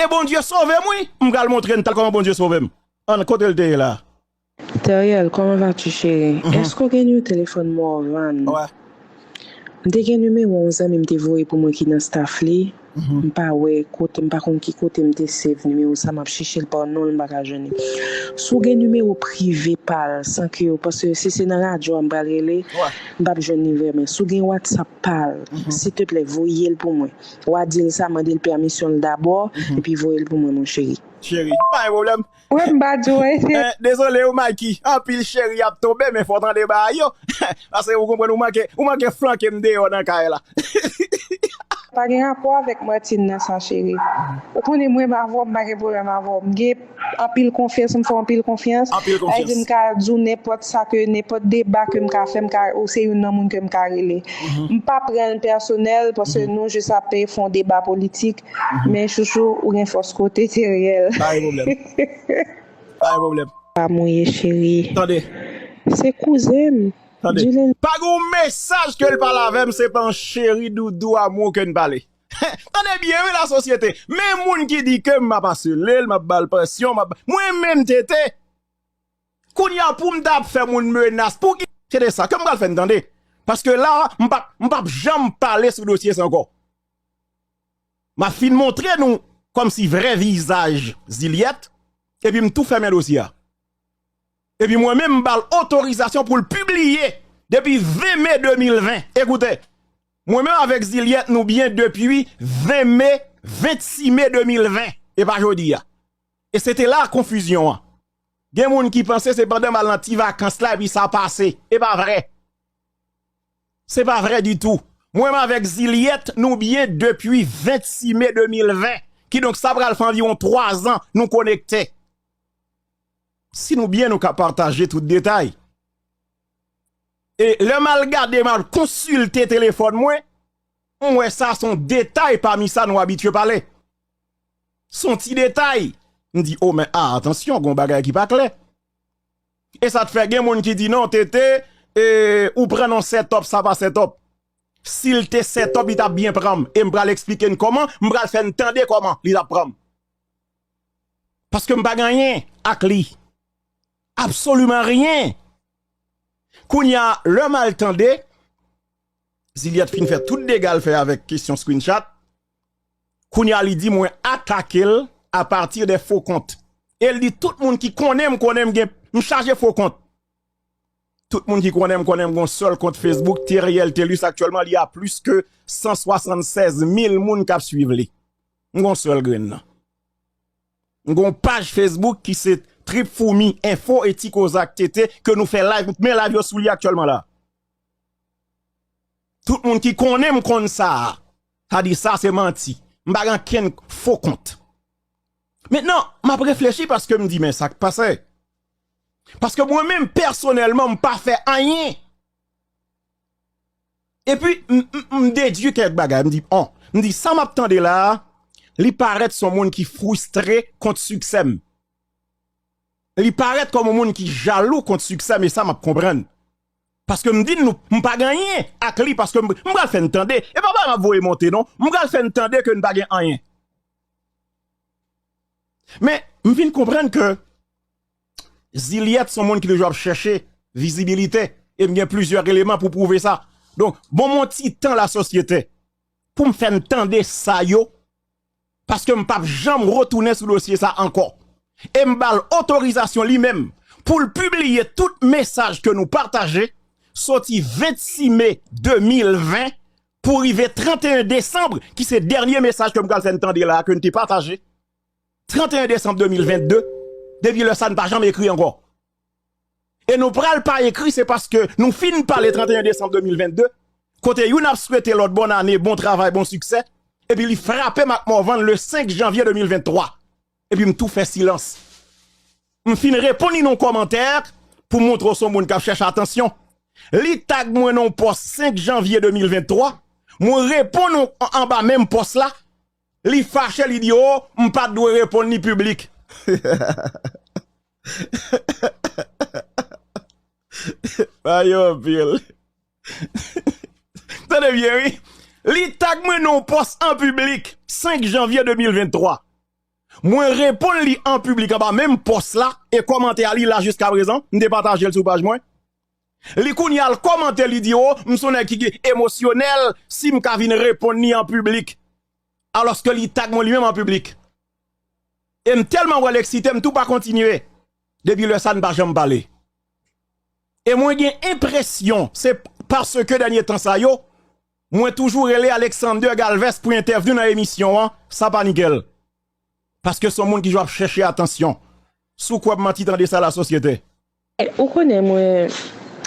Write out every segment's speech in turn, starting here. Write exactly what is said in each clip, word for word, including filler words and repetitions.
E Bondye sove m, wi. M pral montre n tal kòman Bondye sove m. Ann, kote l te ye la? Teriel, comment vas-tu, chéri? Èske w gen nimewo telefòn Morvan? Wè. M te gen nimewo yon zanmi m te voye pou mwen ki nan staff li. M pa wè kote, m pa konn ki kote m te save nimewo sa, m ap chèche l pa non l, m pa ka jwenn li. Si w gen nimewo prive pa l, san ke yo, paske si se nan radyo a m pral rele, m p ap jwenn li vrèman. Si w gen WhatsApp pa l, silteplè, voye l pou mwen. W a di l sa, mande l pèmisyon l dabò, epi voye l pou mwen, mon chéri. Cheri, pa gen pwoblèm. Wè, m pa di w, wè. Eh, dezole, ou Mikey. Anpil cheri ap tonbe, men fò w tande bagay yo. Paske ou konprann, ou manke, ou manke flanke m deyò nan kay la. Pa gen rapò avèk Martine nan sa, cheri. Ou konnen mwen, m avè w, m pa gen pwoblèm avè w. M gen anpil konfyans, m fè w anpil konfyans. Anpil Sa vle di, m konfyans. Ka di w nenpòt sa ke, nenpòt deba ke m ka fè, m ka, ou se youn nan moun ke m ka rele. M pa pran l pèsonèl, paske nou jis ap fè yon deba politik. Men chouchou, ou gen fòs kote, Teriel. Pa gen pwoblèm. Pa gen pwoblèm. Pa mouye, cheri. Tande. Se kouzen m. Tande. Di l. Pa gen yon mesaj ke l pale avè m, se pa yon cheri, doudou, amou ke n pale. Tande byen, wi, lasosyete. Men moun ki di ke m ap asele l, m ap ba l presyon, m ap, mwen menm, Tete. Kounye a, pou m ta ap fè moun menas, pou ki, se de sa ke m pral fè n tande. Paske la, m p ap, m p ap janm pale sou dosye sa ankò. M ap fin montre nou kòmsi vrè vizaj Zilyèt, epi m tou fèmen dosye a. Epi mwen menm, m ba l otorizasyon pou l pibliye depi ven me de mil ven. Ekoute, mwen menm avèk Zilyèt, nou byen depi ven me, vennsis me de mil ven, e pa jodi a. E se te la konfizyon an. Gen moun ki panse se pandan m al nan ti vakans la epi sa pase. E pa vrè. Se pa vrè ditou. Mwen menm avèk Zilyèt, nou byen depi vennsis me de mil ven. Kidonk, sa pral fè anviwon twa zan nou konekte. Si nou byen, nou ka pataje tout detay. E lè m al gade, m al konsilte telefòn mwen, m wè sa se yon detay pami sa nou abitye pale. Se yon ti detay. M di, o, men, a, atansyon, gen yon bagay ki pa klè. E sa t fè gen moun ki di, non, Tete, e, ou pran non set up, sa pa set up. Si l te set up, li t ap byen pran m. E m pral eksplike n kòman, m pral fè n tande kòman li t ap pran m. Paske m pa gen anyen ak li. Absoliman rien. Kounye a, lè m al tande, Zilyèt fin fè tout dega l fè avèk kesyon screenshot. Kounye a, li di mwen atake l apati de fo kont. E l di tout moun ki konnen m, konnen m gen, m chaje fo kont. Tout moun ki konnen m, konnen m gon sèl kont Facebook, Teriel Thelus, aktyèlman, li a plis ke san swasannsèz mil moun k ap swiv li. M gon sèl grenn nan. M gon paj Facebook ki se Trip Foumi Enfo e Ti Koza ak Tete ke nou fè live, men live yo sou li aktyèlman la. Tout moun ki konnen m konn sa. Sa di sa se manti. M pa gen ankenn fo kont. Mentnan, m ap reflechi paske m di, men sa k pase? Paske mwen menm, pèsonèlman, m pa fè anyen. Epi, m, m, m dedui kèk bagay. M di, on, m di, sa m ap tande la a, li parèt se yon moun ki fristre kont siksè m. Li parèt kòm yon moun ki jalou kont siksè m, e sa m ap konprann. Paske m di n nou, m pa gen anyen ak li, paske m, m pral fè n tande. E pa bagay m ap voye monte, non. M pral fè n tande ke n pa gen anyen. Men, m vin konprann ke Zilyèt se yon moun ki toujou ap chèche vizibilite, e m gen plizyè eleman pou pwouve sa. Donk, bon, m yon ti tan lasosyete pou m fè n tande sa yo, paske m p ap janm retounen sou dosye sa ankò. E m ba l otorizasyon li menm pou l pibliye tout mesaj ke nou pataje soti vennsis me de mil ven pou rive tranteyen desanm, ki se dènye mesaj ke m pral fè n tande la a, ke n te pataje. Tranteyen desanm de mil vennde, depi lè sa n pa janm ekri ankò. E nou pral pa ekri, se paske nou fin pale tranteyen desanm de mil vennde, kote youn ap swete lòt bòn ane, bon travay, bon siksè, epi li frape m ak Morvan le senk janvye de mil venntwa. Epi m tou fè silans. M fin reponn li nan yon kòmantè pou montre w se yon moun k ap chèche atansyon. Li tag mwen nan yon pòs senk janvye de mil venntwa. Mwen reponn an, anba menm pòs la. Li fache, li di, o, m pa t dwe reponn li piblik. Ba yo anpil. Tande byen, wi. Li tag mwen nan yon pòs an piblik, senk janvye de mil venntwa. Mwen reponn li an piblik anba menm pòs la, e kòmantè a li la jiska prezan, m te pataje l sou paj mwen. Li kounye a al kòmante, li di, "O, m se yon nèg ki, ki emosyonèl, si m ka vin reponn li an piblik." Alòske li tag mwen li menm an piblik. E m tèlman wè l eksite, m tou pa kontinye. Depi lè sa, n pa janm pale. E mwen gen enpresyon, se paske dènye tan sa yo, mwen toujou rele Alexander Galvez pou entèvyou nan emisyon an, sa pa nikel. Paske se yon moun ki jwe ap chèche atansyon. Si w kwè m manti, tande sa, lasosyete. Ou konnen mwen,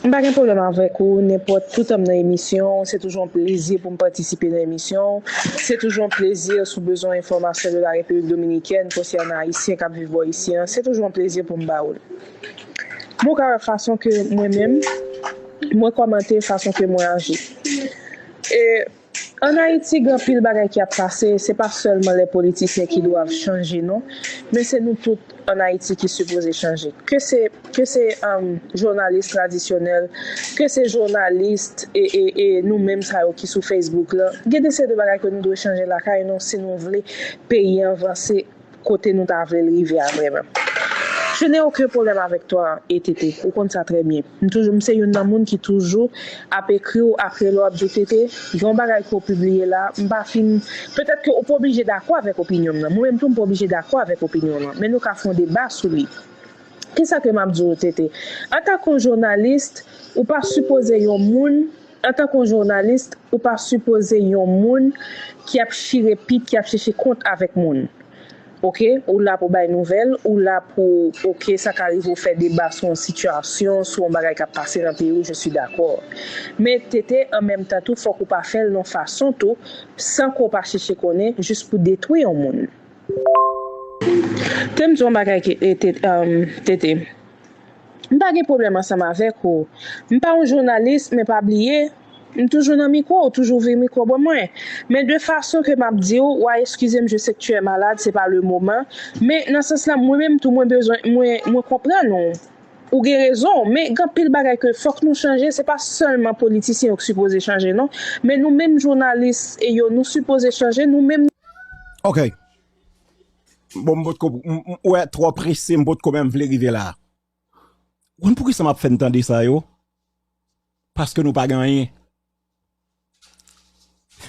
m pa gen pwoblèm avèk ou, nenpòt, toutan m nan emisyon w, se toujou yon plezi pou m patisipe nan emisyon w, se toujou yon plezi si w bezwen enfòmasyon de la Repiblik Dominikèn konsènan Ayisyen k ap viv bò isi an, se toujou yon plezi pou m ba ou l. Men w ka wè fason ke mwen menm, mwen kòmante, fason ke mwen aji. E Ann Ayiti, gen anpil bagay ki ap pase, se pa sèlman lè politisyen ki dwe chanje non, men se nou tout ann Ayiti ki sipoze chanje. Ke se, ke se, um, jounalis tradisyonèl, ke se jounalis e, e, e nou menm sa yo ki sou Facebook la, gen de seri de bagay ke nou dwe chanje lakay nou si nou vle peyi an vanse kote nou ta vle l rive a vrèman. Je n'ai aucun problème avec toi, E T T. Ou konn sa trè byen. M toujou, m se youn nan moun ki toujou ap ekri w, ap rele w, ap di w, "T T, gen yon bagay ke w pibliye la, m pa fin," petèt ke ou pa oblije dakò avèk opinyon m nan. Mwen menm tou, m pa oblije dakò avèk opinyon w lan. Men nou ka fè yon deba sou li. Kisa ke m ap di w, T T? Antanke yon jounalis, ou pa sipoze yon moun, antanke yon jounalis, ou pa sipoze yon moun ki ap chire pit, ki ap chèche kont avèk moun. Oke, ou la pou bay nouvèl, ou la pou, oke, sa ka rive w fè deba sou yon sitiyasyon, sou yon bagay k ap pase nan peyi w, je suis d'accord. Men T T, an menm tan tou, fòk ou pa fè l yon fason tou, san ke w pa chèche konnen, jis pou detwi yon moun. Te m di yon bagay ke, e, T T, um, T T. M pa gen pwoblèm ansanm avèk ou. M pa yon jounalis, men pa bliye, m toujou nan mikwo, ou toujou vire mikwo ban mwen. Men de fason ke m ap di w, w a eskize m, je sais que tu es malade, c'est pas le moment. Men nan sans la, mwen menm tou, mwen bezwen, mwen, mwen konprann ou. Ou gen rezon, men gen anpil bagay ke fòk nou chanje, se pa sèlman politisyen yo ki sipoze chanje, non. Men nou menm jounalis e yo, nou sipoze chanje, nou menm. Ok. Bon, m potko, m, m, ou wè, twò prese, m potko menm vle rive la. Ou konn poukisa m ap fè n tande sa yo? Paske nou pa gen anyen.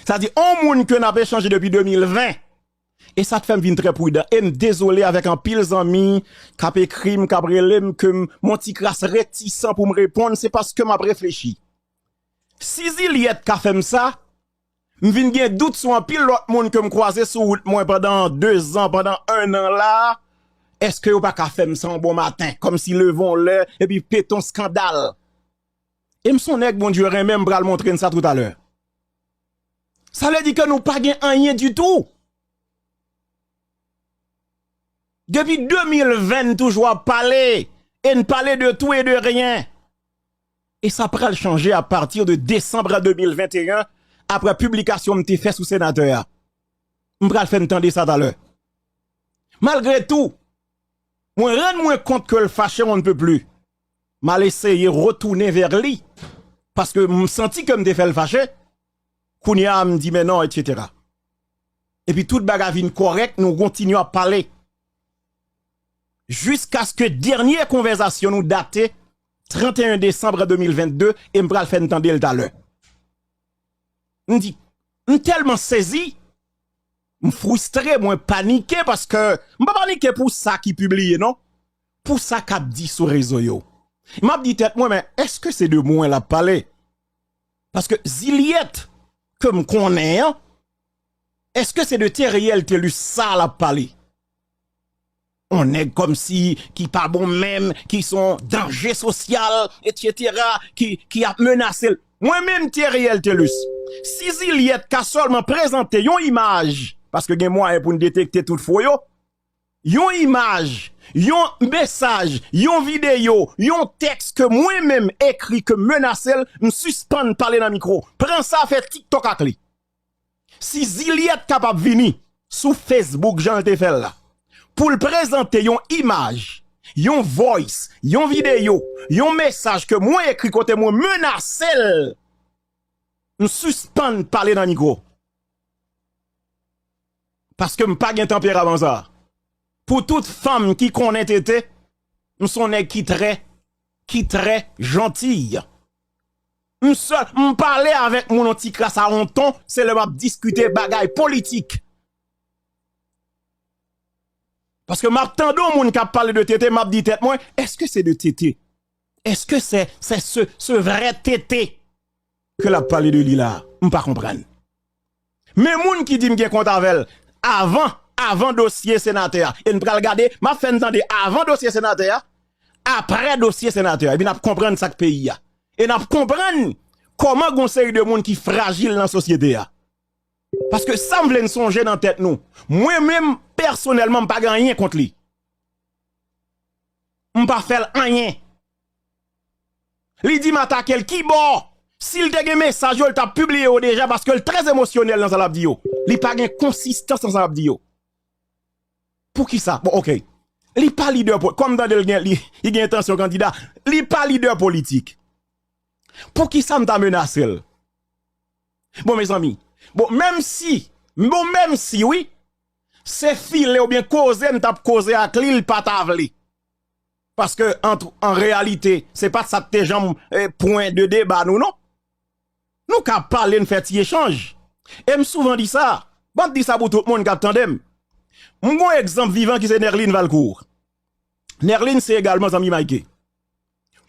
Sa di, on moun ke n ap echanje depi de mil ven. E sa t fè m vin trè pridan. E m dezole avèk anpil zanmi k ap ekri m, k ap rele m, ke m, m on ti kras retisan pou m reponn, se paske m ap reflechi. Si Zilyèt ka fè m sa, m vin gen dout sou anpil lòt moun ke m kwaze sou wout mwen pandan de zan, pandan en an la, èske yo pa ka fè m sa yon bon maten, kòmsi leve yon lè, epi pete yon skandal? E m se yon nèg Bondye renmen, m pral montre n sa toutalè. Sa vle di ke nou pa gen anyen ditou. Depi de mil ven, n toujou ap pale, e n pale de tout e de ryen. E sa pral chanje apati de desanm de mil venteyen, apre piblikasyon m te fè sou senatè a. M pral fè n tande sa talè. Malgre tou, mwen rann mwen kont ke l fache on ne peut plus. M al eseye retounen vè li, paske m santi ke m te fè l fache. Kounye a, m di, "Men non, etsetera." Epi tout bagay vin kòrèk, nou kontinye ap pale. Jiskaske dènye konvèsasyon nou date trannteyen desanm de mil vennde, e m pral fè n tande l talè. M di, m tèlman sezi, m fristre, mwen panike, paske m pa panike pou sa ki pibliye, non. Pou sa k ap di sou rezo yo. M ap di tèt mwen, men èske se de mwen l ap pale? Paske Zilyèt ke m konnen an, èske se de Theriel Thelus sa l ap pale? On nèg kòmsi ki pa bon menm, ki se yon danje sosyal, etsetera, ki, ki ap menase l. Mwen menm, Theriel Thelus, si Zilyèt ka sèlman prezante yon imaj, paske gen mwayen pou n detekte tout fo yo, yon imaj, yon mesaj, yon videyo, yon tèks ke mwen menm ekri ke menase l, m sispann pale nan mikwo. Pran sa, fè TikTok ak li. Si Zilyèt kapab vini sou Facebook jan l te fè l la, pou l prezante yon imaj, yon voice, yon videyo, yon mesaj ke mwen ekri kote mwen menase l, m sispann pale nan mikwo. Paske m pa gen tanperaman sa. Pou tout fanm ki konnen Tete, m se yon nèg ki trè, ki trè jantiy. M sèl, m pale avèk moun yon ti kras a yon ton, se lè m ap diskite bagay politik. Paske m ap tande yon moun k ap pale de Tete, m ap di tèt mwen, èske se de Tete? Èske se, se se, se vrè Tete ke l ap pale de li la a? M pa konprann. Men moun ki di m gen kont avè l avan, avan dosye senatè a. E n pral gade, m ap fè n tande avan dosye senatè a, aprè dosye senatè a. Epi n ap konprann sa k peyi a. E n ap konprann kòman gon seri de moun ki frajil nan sosyete a. Paske sa m vle n sonje nan tèt nou, mwen menm, pèsonèlman, m pa gen anyen kont li. M pa fè l anyen. Li di m atake l kibò? Si l te gen mesaj yo, l t ap pibliye yo deja paske l trè emosyonèl nan sa l ap di yo. Li pa gen konsistans nan sa l ap di yo. Poukisa? Bon, oke. Li pa lidè po-, kòm m tande l gen, li, li gen entansyon kandida. Li pa lidè politik. Poukisa m ta menase l? Bon, mezanmi, bon, menm si, bon, menm si, wi, se file oubyen koze m t ap koze ak li, li pa ta vle. Paske, an, an reyalite, se pa sa k te janm, eh, pwen de deba nou, non. Nou ka pale, n fè ti echanj. E m souvan di sa, m ap di sa pou tout moun k ap tande m. M gon egzanp vivan ki se Nerline Valcourt. Nerline se egalman zanmi Mike.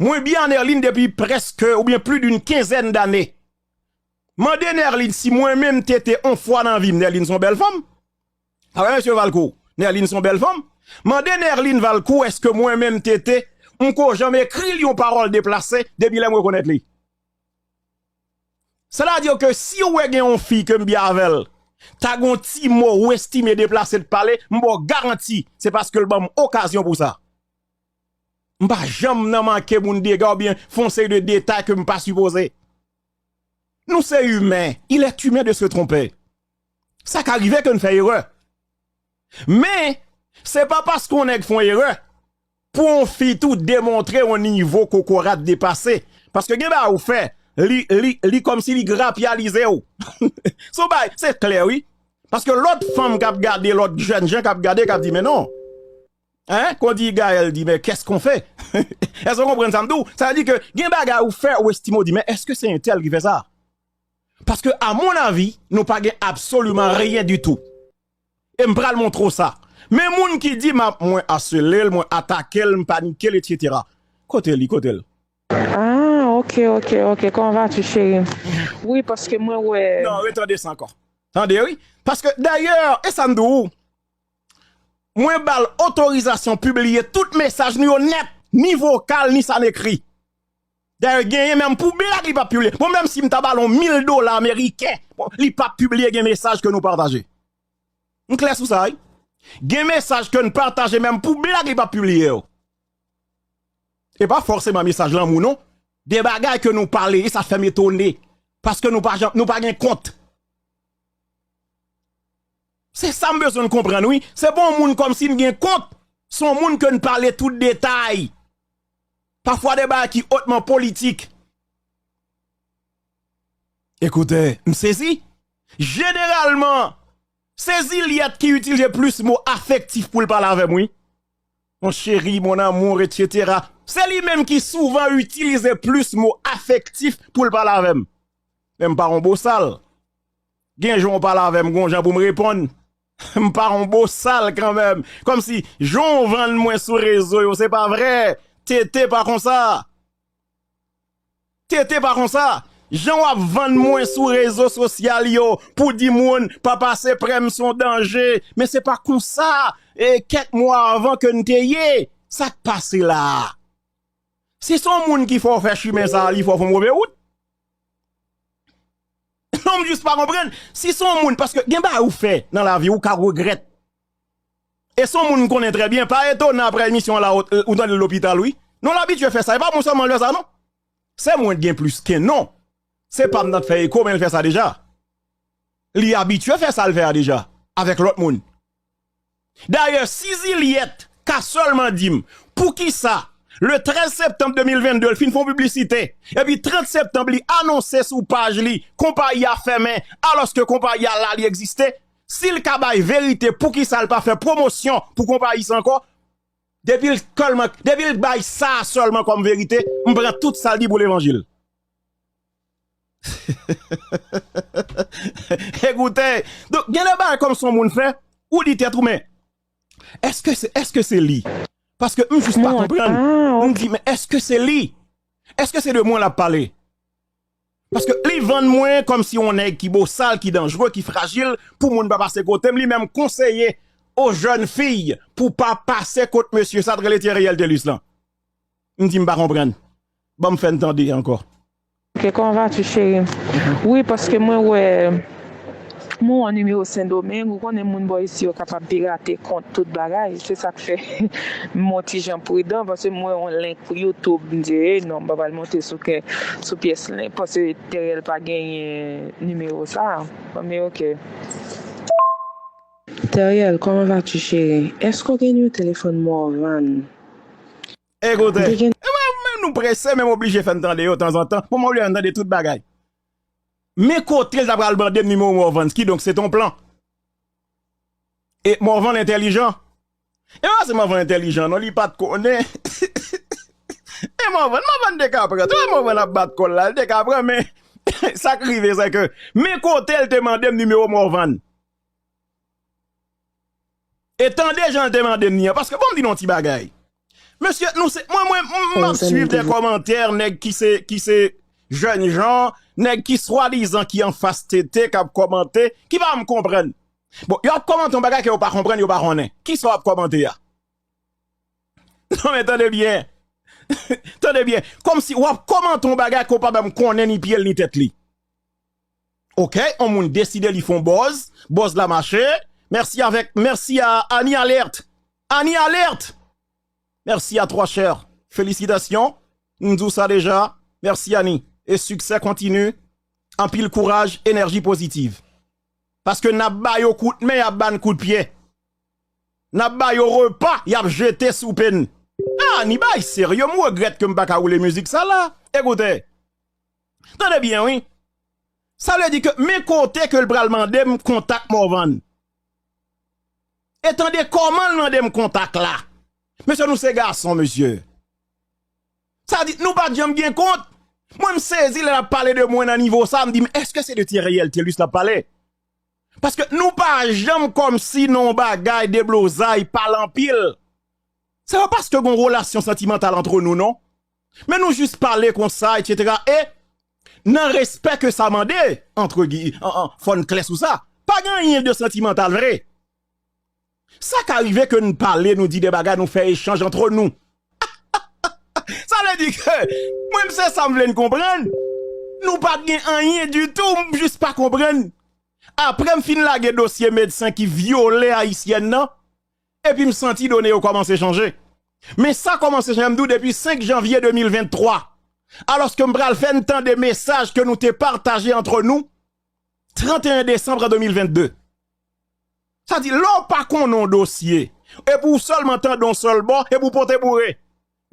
Mwen byen a Nerline depi prèske oubyen plis d'une quinzaine d'années. Mande Nerline si mwen menm Tete on fwa nan vi m. Nerline se yon bèl fanm. Apre mesye Valcourt, Nerline se yon bèl fanm. Mande Nerline Valcourt èske mwen menm Tete, m ko janm ekri l yon pawòl deplase depi lè m rekonèt li. Sètadi ke si w wè gen yon fi ke m byen avè l, ta gen yon ti mo ou estime deplase t pale, m ba w garanti, se paske l ban m okazyon pou sa. M pa janm nan manke moun dega oubyen fè yon seri de detay ke m pa sipoze. Nou se imen, il est humain de se tromper. Sa ka rive ke n fè erè. Men, se pa paske yon nèg fè yon erè, pou yon fi tou demontre yon nivo kokorat depase. Paske gen bagay ou fè, li, li, li kòmsi li grapyalize w. Se yon bagay, se klè, wi. Paske lòt fanm k ap gade, lòt jèn jan k ap gade, k ap di, men non. Hein? Kon di Gaël di, men qu'est-ce qu'on fait? Èske w konprann sa m di w? Sa vle di ke gen bagay ou fè, ou estime, ou di, men èske se entèl ki fè sa? Paske, à mon avis, nou pa gen absoliman rien du tout. E m pral montre w sa. Men moun ki di m ap, mwen asele l, mwen atake l, m panike l, etsetera. Kote li, kote l? Ah, ok, ok, ok. Comment vas-tu, chérie? Wi, paske mwen wè. Non, retande sa ankò. Tande, wi. Paske, dayè, e sa m di w, mwen ba l otorizasyon pibliye tout mesaj nou yo nèt, ni vokal, ni sa n ekri. Dayè, genyen menm pou blag li p ap pibliye. Bon, menm si m ta ba l yon mil dola ameriken, bon, li p ap pibliye gen mesaj ke nou pataje. M klè sou sa, wi. Gen mesaj ke n pataje, menm pou blag li p ap pibliye yo. E pa fòseman mesaj lanmou, non. De bagay ke nou pale, e sa fè m etone. Paske nou pa janm, nou pa gen kont. Se sa m bezwen n konprann, wi. Se pa yon moun kòmsi n gen kont. Se yon moun ke n pale tout detay. Pafwa de bagay ki otman politik. Ekoute, m sezi. Jeneralman, se Zilyèt ki itilize plis mo afektif pou l pale avè m, wi. Mon chéri, mon amour, etsetera. Se li menm ki souvan itilize plis mo afektif pou l pale avè m. Men m pa yon bosal. Gen jou w pale avè m, gon jan pou m reponn. M pa yon bosal kanmenm. Kòmsi, jan w vann mwen sou rezo yo, se pa vrè. Tete pa konsa. Tete pa konsa. Jan w ap vann mwen sou rezo sosyal yo pou di moun pa pase prè m se yon danje. Men se pa konsa, e, kèk mwa avan ke n te ye. Sa k pase la a? Si se yon moun ki fè w fè chimen sa a, li fè w fè yon move wout. Non, m jis pa konprann. Si se yon moun, paske gen bagay ou fè nan lavi, ou ka regrèt. E se yon moun m konnen trè byen, pa etonan apre emisyon an la, ou, ou tande l lopital, wi. Non, l abitye fè sa. E pa mwen sèlman l fè sa, non. Se mwen k gen plis ke non. Se pa m nan t fè eko, men l fè sa deja. Li abitye fè sa l fè a deja, avèk lòt moun. Dayè, si Zilyèt ka sèlman di m poukisa, le trèz septanm de mil vennde, l fin fè yon piblisite, epi trant septanm, li anonse sou paj li, konpayi a fèmen, alòske konpayi a la, li egziste, Si l ka bay verite, poukisa l pa fè pwomosyon pou konpayi sa ankò? Depi l sèlman, depi l bay sa sèlman kòm verite, m pran tout sa l di pou levanjil. Ekoute, donk, gen de bagay kòm si yon moun fè, ou di tèt ou, men, èske se, èske se li? Paske m jis pa konprann. M di, men èske se li? Èske se de mwen l ap pale? Paske li vann mwen kòm si yon nèg ki bosal, ki danjre, ki frajil, pou moun pa pase kote m, li menm konseye aux jeunes filles pou pa pase kot mesye sa t rele Theriel Thelus lan. M di m pa konprann. Ban m fè n tande ankò. Ok, comment vas-tu, chérie? Wi, paske mwen wè, mwen wè nimewo Sendomeng, ou konnen moun bò isi yo kapab pirate kont, tout bagay. Se sa k fè m on ti jan pridan, paske m wè yon link pou YouTube, m di, e non, m pa pral monte sou kè, sou pyès link, paske Theriel pa genyen nimewo sa. Bon, men ok. Theriel, comment vas-tu, chérie? Èske w gen nimewo telefòn Morvan? Ekoute, e mwen menm nou prese, men m oblije fè n tande yo tanzantan. Bon, mwen oblije fè n tande tout bagay. Men kote l ta pral mande m nimewo Morvan, kidonk se t on plan. E Morvan entèlijan. E pa se Morvan entèlijan, non, li pa t konnen. E Morvan, Morvan te ka pran. Tou Morvan ap bat kò l la, li te ka pran, men sa k rive, se ke, men kote l te mande m nimewo Morvan. E tande jan l te mande m ni an, paske bon, m di nou yon ti bagay. Mesye, nou se, mwen, mwen, m ap swiv de kòmantè nèg ki se, ki se jèn jan, nèg ki swadizan ki anfas T T, k ap kòmante, ki pa janm konprann. Bon, yo ap kòmante yon bagay ke yo pa konprann, yo pa konnen. Kisa w ap kòmante a? Non, men tande byen. Tande byen. Kòmsi w ap kòmante yon bagay ke w pa menm konnen ni pye l ni tèt li. Ok, yon moun deside li fè yon buzz, buzz la mache. Mèsi avèk, mèsi a Annie Alerte. Annie Alerte! Mèsi a twa chè. Felisitasyon. M di w sa deja. Mèsi Annie. E siksè kontini. Anpil kouraj, enèji pozitiv. Paske n ap ba yo kout men, y ap ba n kout pye. N ap ba yo repa, y ap jete soupe n. Ah, ni bagay serye, m regrèt ke m pa ka woule mizik sa la. Ekoute. Tande byen, wi. Sa vle di ke men kote ke l pral mande m kontak Morvan. E tande kòman l mande m kontak la. Mesye, nou se gason, mesye. Sa di, nou pa t janm gen kont. Mwen, m sezi lè l ap pale de mwen nan nivo sa, m di, men èske se de Theriel Thelus l ap pale? Paske nou pa janm kòmsi nan yon bagay deblozay, pale anpil. Se pa paske gen yon relasyon santimantal antre nou, non. Men nou jis pale konsa, etsetera. E nan respè ke sa mande, antre gi, an, an, fò n klè sou sa. Pa gen anyen de santimantal vre. Sa ka rive ke n pale, nou di de bagay, nou fè echanj antre nou. Sa vle di ke mwen, m se sa m vle n konprann. Nou pa t gen anyen ditou, m jis pa konprann. Apre m fin lage dosye medsen ki vyole ayisyèn nan, epi m santi done yo kòmanse chanje. Men sa kòmanse chanje, m di w, depi senk janvye de mil venntwa, alòske m pral fè n tande mesaj ke nou te pataje antre nou tranteyen desanm de mil vennde. Sa di, lè w pa konnen yon dosye, epi w sèlman tande yon sèl bò, epi w pote boure,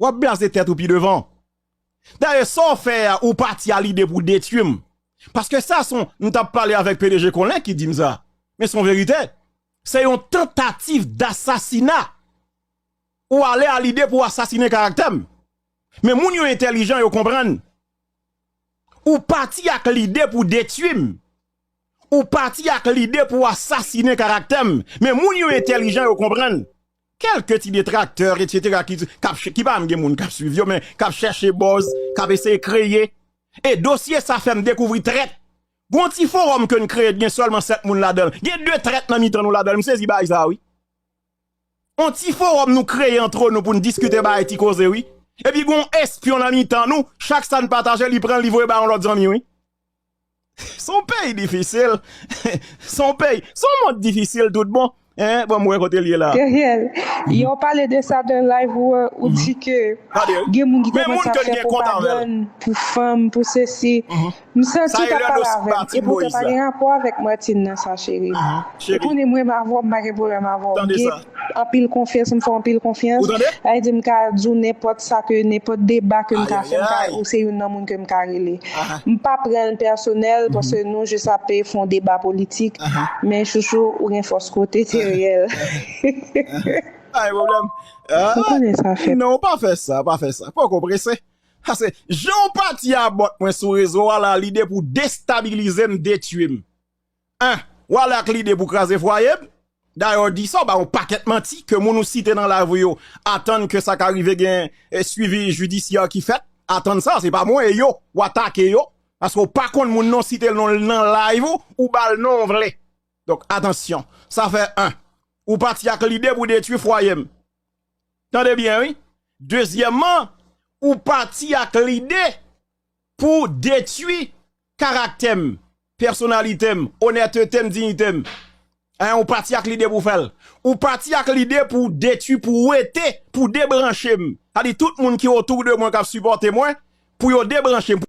w ap blaze tèt ou pi devan. Dayè, sa w fè a, ou pati a lide pou detwi m. Paske sa se yon, m t ap pale avèk P D G Colin ki di m sa. Men se yon verite. Se yon tantativ dasasina. Ou ale a lide pou asasinen karaktè m. Men moun yo entèlijan, yo konprann. Ou pati ak lide pou detwi m. Ou pati ak lide pou asasinen karaktè m. Men moun yo entèlijan, yo konprann. Kèlke ti detraktè, etsetera, ki, k ap ch-, ki pa menm gen moun k ap swiv yo, men k ap chèche buzz, k ap eseye kreye. E dosye sa fè m dekouvri trèt. Gon ti fowòm ke n kreye, gen sèlman sèt moun ladan l. Gen de trèt nan mitan nou ladan l. M sezi bagay sa, wi. On ti fowòm nou kreye antre nou pou n diskite bagay ti koze, wi. Epi gon espyon nan mitan nou, chak sa n pataje, li pran, li voye ba yon lòt zanmi, wi. Se yon peyi difisil. Se yon peyi, se yon mond difisil tout bon. Hein, bon, m wè kote l ye la. Theriel, yo pale de sa nan live ou, ou di ke gen moun ki kòmanse ap fè pwopagann pou fanm, pou sesi. M santi w t ap pale avè m. Epoutan pa gen rapò avèk Martine nan sa, cheri. Ou konnen mwen m avè w, m pa gen pwoblèm avè w. M gen anpil konfyans, m fè w anpil konfyans. Sa vle di m ka di w nenpòt sa ke, nenpòt deba ke m ka fè, m ka, ou se youn nan moun ke m ka rele. M pa pran l pèsonèl, paske nou jis ap fè yon deba politik. Men chouchou, ou gen fòs kote, Teriel. Pa gen pwoblèm. Ou konnen sa fèt. Non, pa fè sa, pa fè sa. Poko prese. Paske jan w pati a bòt mwen sou rezo a la, lide pou destabilize m, detwi m. En, w ale ak lide pou kraze fwaye m. Dayè w di sa, w bay yon pakèt manti ke moun ou site nan live ou yo atann ke sa ka rive gen eh, swivi jidisyè ki fèt. Atann sa, se pa mwen, e yo, w atake yo. Paske w pa konn moun non, site l non nan live ou, ou ba l non w vle. Donk, atansyon, sa fè en. Ou pati ak lide pou detwi fwaye m. Tande byen, wi. Dezyèmman, ou pati ak lide pou detwi karaktè m, pèsonalite m, onètete m, diyite m. En, ou pati ak lide pou fè l. Ou pati ak lide pou detwi, pou wete, pou debranche m. Sa di tout moun ki otou de mwen k ap sipòte mwen, pou yo debranche m.